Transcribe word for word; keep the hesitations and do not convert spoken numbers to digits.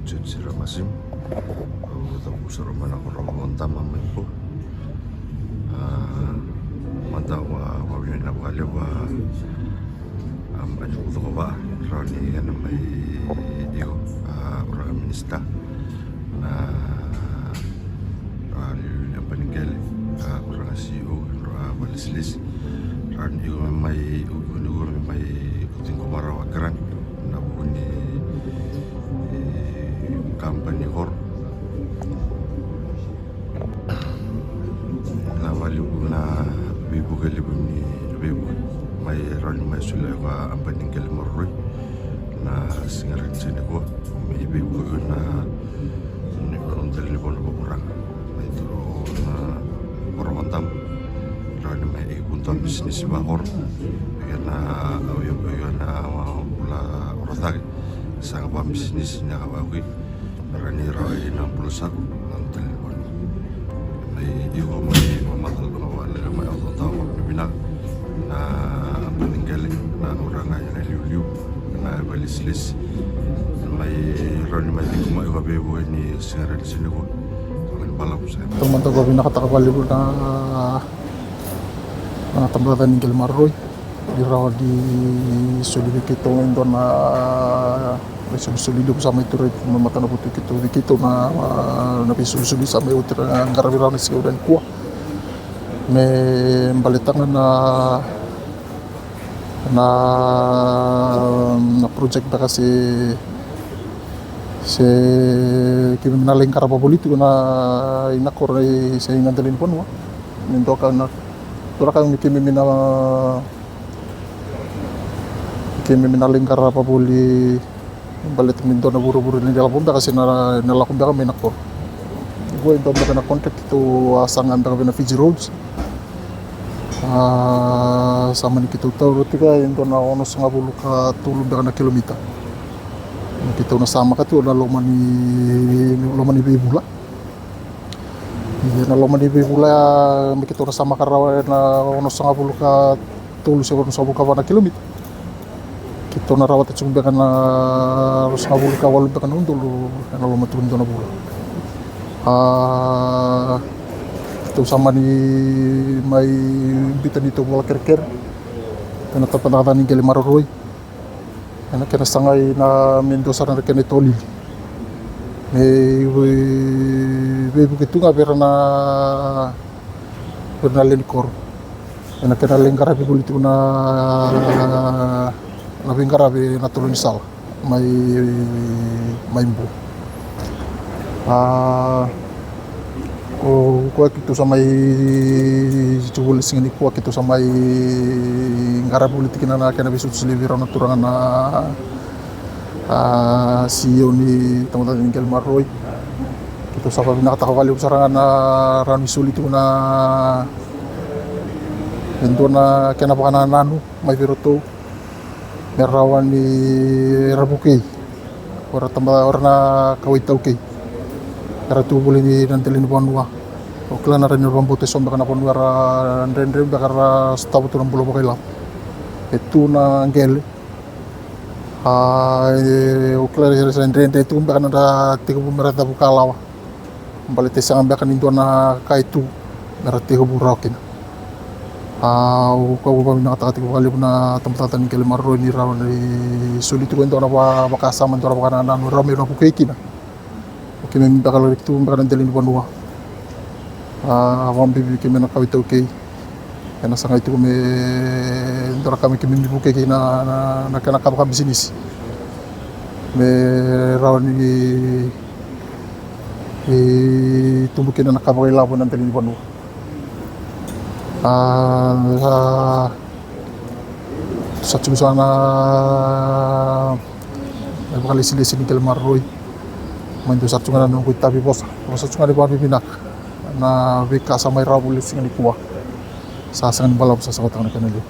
Siramasim. Au cavuta sara mai na koro o Dama mai Bo. A, mada au a vavinavinaka vakalevu, a, mai na kucoko va, rawa ni kena mai iko, a, uraga minisita. Na, a, liuliu ni aba ni qele, a, uraga C E O, a, vakalesilesi. Rawa ni iko mai, iko ni iko mai, iko tiko marawa grant. Na vuku ni, e, kabani koro. Na valevu na veivuke levu ni veivuke mai rawa ni mai solia ko a aba ni qele maroroi na siga raica nikua. Mai veivuke na ni koro dela ni vanua vakuraga mai toro na koro Vadama. Rawa ni mai vudua bisinisi vakoro. Ia na au ia na vula ora cake. Saga va bisinisi ni aka vauki. Rawa ni rawa i na bula saku na dela ni vanua. Mai iko mai mamacala na vale mai au tautauvata na vinaka na aba ni qele na uraga i na liuliu na vakalesilesi. Mai rawa ni mai tiko mai iko veivuke ni siga raica nikua. Au ni balavu sa. Taumada ko vinakataka vakalevu na na tabacakacaka ni qele maroroi. Ni rawa ni soli vei keitou e dua na veisolisoli levu sa mai turai mai matanavotu keitou vei keitou na, na veisolisoli sa mai oti ra qaravi rawa na siga nikua. Me baleta ga na, na, na project beka se, se keimami na lai qarava voli tiko na, i na koro se i na dela ni vanua. Me dua ka na, dua na ka me keimami na, keimami na lai qarava voli, baleta me dua na vuravura ni lavo beka se na, na lako beka mai na koro. Qo e dua beka na contract keitou a saga beka vei na Fiji Roads. A, sa mani keitou taura tiko e dua na onosagavulu ka tolu beka na kilomita. Keitou na samaka tiko na loma ni, loma ni veivula. Ia na loma ni veivula ya me keitou na samaka rawa ena onosagavulu ka tolu se onosagavulu ka va na kilomita. Keitou na rawata tiko beka na onosagavulu ka walu beka na udolu ena loma tiko ni dua na vula. A, keitou sa mani mai biuta neitou vola kerekere ena tabacakacaka ni qele maroroi. Ena kena sagai na me dua sara na kena itolili me veivuke tu ga vei ira na, vei ira na lewe ni koro. Ena kena lai qaravi voli tiko na, na veiqaravi ena tolo ni sala mai, mai Bo. A, o koya keitou sa mai, tiko voli siga nikua keitou sa mai qaravi voli tiko na kena veisolisoli vei rau na turaga na, a, C E O ni tabacakacaka ni qele maroroi. Keitou sa vavinakataka vakalevu sara ga na rawa ni soli tiko na e dua na kena vakanananu mai vei iratou. Me rawa ni ra vukei o ira taba, o ira na kawa iTaukei era tu voli ni na dela ni vanua. O kila na rawa ni ra vakabauta eso beka na vanua era dredre beka ra sotava tu na bula vakailavo. E tu na qele. A, e, o kila era sa dredre tu beka na ra tekivu me ra cavu kalawa. Baleta e sega beka ni dua na ka e tu me ra tekivu rawa kina. A, au, au vavinakataka tiko vakalevu na tabacakacaka ni qele maroroi ni rawa ni soli tiko e dua na va, vakasama, e dua na vakanananu e rawa me ra vukei kina. O keimami beka laki tu beka na dela ni vanua. A, vakabibi keimami na kawa iTaukei. Ena sagai tiko me dua na ka me keimami vukei kina na, na, na kena ka vakabisinisi. Me rawa ni, e, tubu kina na ka vakailavo ena dela ni vanua. A, a, sa tiko sa na, na vakalesilesi ni qele maroroi. Mai dua sa tiko na noqu itavi vosa. Vosa tiko na vakavinavinaka. Na veika sa mai rawa voli siga nikua. Sa sega ni balavu sa sega tale na kena levu.